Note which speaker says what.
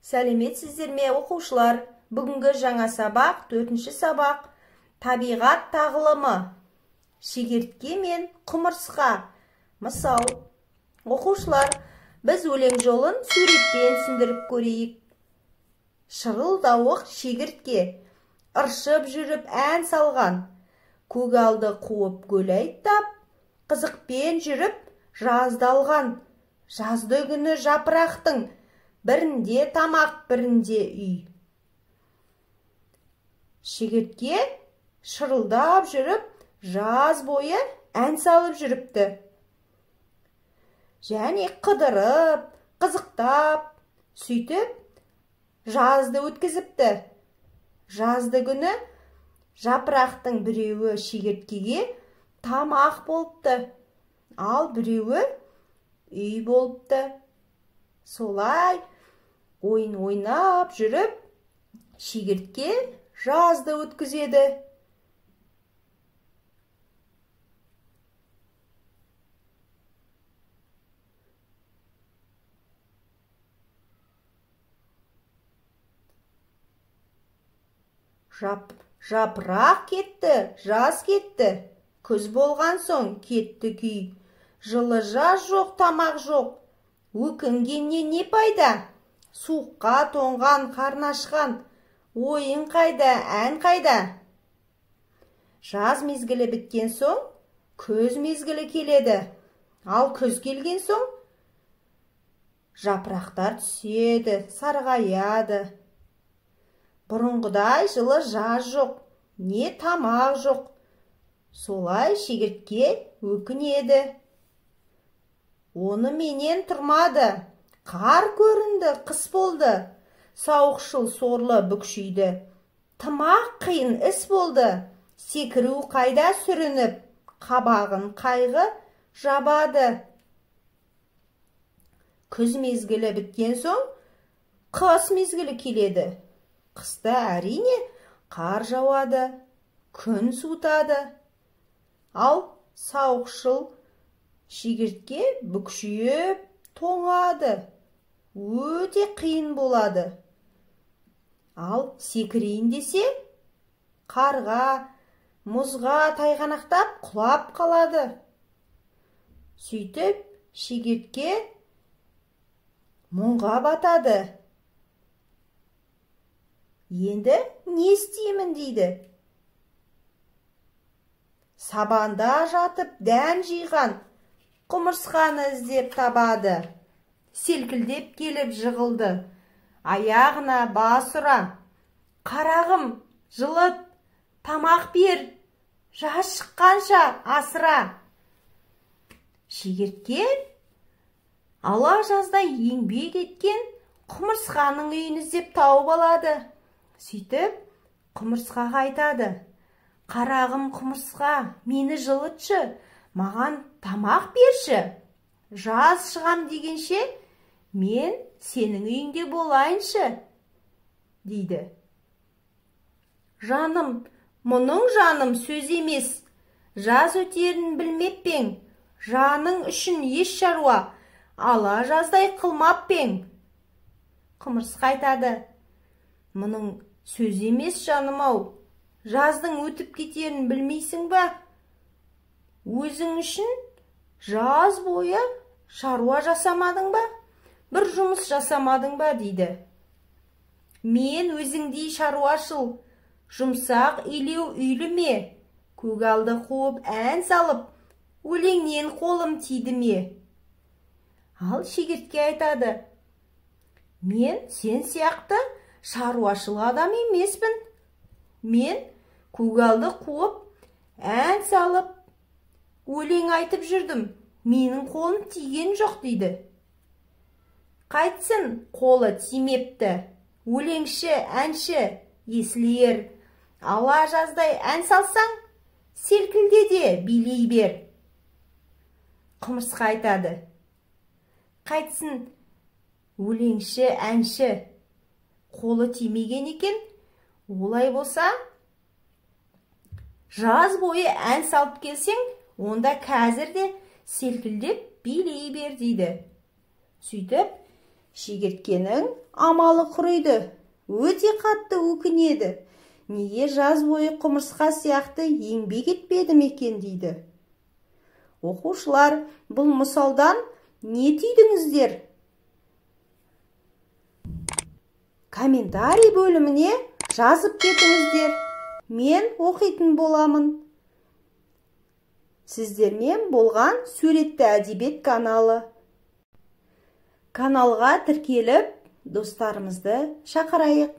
Speaker 1: Сәлеметсіздер ме, оқушылар? Бүгінгі жаңа сабақ, 4-ші сабақ, табиғат тағылымы. Шегіртке мен құмырсқа. Мысал. Оқушылар, біз өлең жолын суретпен түсіндіріп көрейік. Шырылдауық шегіртке ыршып жүріп ән салған. Көгалды қуып гүл айттап, қызықпен жүріп жаздалған. Жазды күні жапырақтың бірінде тамақ, бірінде үй. Шегіртке шырылдап жүріп, жаз бойы ән салып жүріпті. Және қыдырып, қызықтап, сөйтіп жазды өткізіпті. Жазды күні жапырақтың біреуі шегірткеге тамақ болыпты, ал біреуі үй болыпты. Солай ойын ойнап жүріп, шегіртке жазды өткізеді. Жапырақ кетті, жаз кетті, күз болған соң кетті күй. Жылы жаз жоқ, тамақ жоқ, өкінгеннен не пайда? Суыққа тоңған, қарны ашқан, ойын қайда, ән қайда? Жаз мезгілі біткен соң, күз мезгілі келеді. Ал күз келген соң, жапырақтар түседі, сарғаяды. Бұрынғыдай жылы жаз жоқ, не тамақ жоқ. Солай шегіртке өкінеді. Оны менен тұрмады. Қар көрінді, қыс болды. Сауықшыл сорлы бүкшиді. Тымақ қиын іс болды. Секіру қайда сүрініп, қабағын қайғы жабады. Күз мезгілі біткен соң, қыс мезгілі келеді. Қыста әрине қар жауады, күн суытады. Ал сауықшыл шегіртке бүкшиіп тоңады. Өте қиын болады. Ал секірейін десе, қарға, мұзға тайғанақтап құлап қалады. Сөйтіп шегіртке мұңға батады. Енді не істеймін дейді. Сабанда жатып дән жиған құмырсқаны іздеп табады. Селкілдеп келіп жығылды. Аяғына бас ұра. Қарағым, жылыт, тамақ бер, жаз шыққанша асыра. Шегіртке ала жаздай еңбек еткен құмырсқаның үйін іздеп тауып алады. Сөйтіп құмырсқаға айтады. Қарағым құмырсқа, мені жылытшы, маған тамақ берші. Жаз шығам дегенше, мен сенің үйіңде болайыншы, дейді. Жаным, мұның жаным сөз емес, жаз өтерін білмеп пең, жаның үшін еш шаруа, ала жаздай қылмап пең. Құмырсқа айтады. Мұның сөз емес жаным-ау, жаздың өтіп кетерін білмейсің ба? Өзің үшін жаз бойы шаруа жасамадың ба? Бір жұмыс жасамадың ба, дейді. Мен өзіңдей шаруашыл, жұмсақ илеу үйлі ме? Көгалды қуып ән салып, өлеңнен қолым тиді ме? Ал шегіртке айтады. Мен сен сияқты шаруашыл адам емеспін. Мен көгалды қуып, ән салып, өлең айтып жүрдім. Менің қолым тиген жоқ, дейді. Қайтсын қолы тимепті. Өлеңші, әнші, есіл ер. Ала жаздай ән салсаң, селкілде де билей бер. Құмырсқа айтады. Қайтсын өлеңші, әнші, қолы тимеген екен. Олай болса, жаз бойы ән салып келсең, онда қазір де селкілдеп билей бер, дейді. Сөйтіп, Шегірткенің амалы құриды, өте қатты өкінеді. Неге жаз бойы құмырсқа сияқты еңбек етпедім екен дейді. Оқушылар, бұл мысалдан не түйдіңіздер? Комментарий бөліміне жазып кетіңіздер. Мен оқитын боламын. Сіздермен болған Суретті әдебиет каналы. Каналға тіркеліп, достарымызды шақырайық.